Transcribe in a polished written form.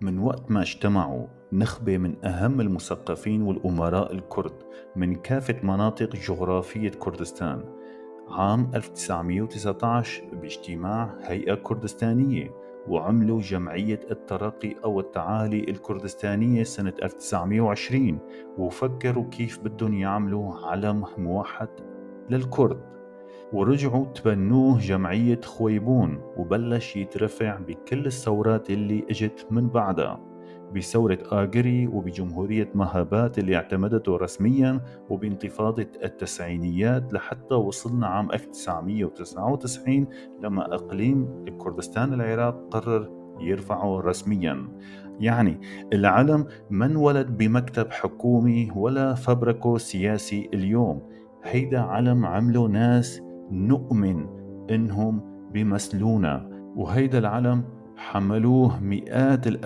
من وقت ما اجتمعوا نخبة من أهم المثقفين والأمراء الكرد من كافة مناطق جغرافية كردستان عام 1919 باجتماع هيئة كردستانية، وعملوا جمعية الترقي أو التعالي الكردستانية سنة 1920، وفكروا كيف بدهم يعملوا علم موحد للكرد، ورجعوا تبنوه جمعية خويبون، وبلش يترفع بكل الثورات اللي اجت من بعدها، بثورة آجري وبجمهورية مهابات اللي اعتمدته رسميا، وبانتفاضة التسعينيات لحتى وصلنا عام 1999 لما إقليم كردستان العراق قرر يرفعه رسميا. يعني العلم ما انولد بمكتب حكومي ولا فبركه سياسي اليوم، هيدا علم عمله ناس نؤمن إنهم بيمثلونا، وهيدا العلم حملوه مئات الآلاف.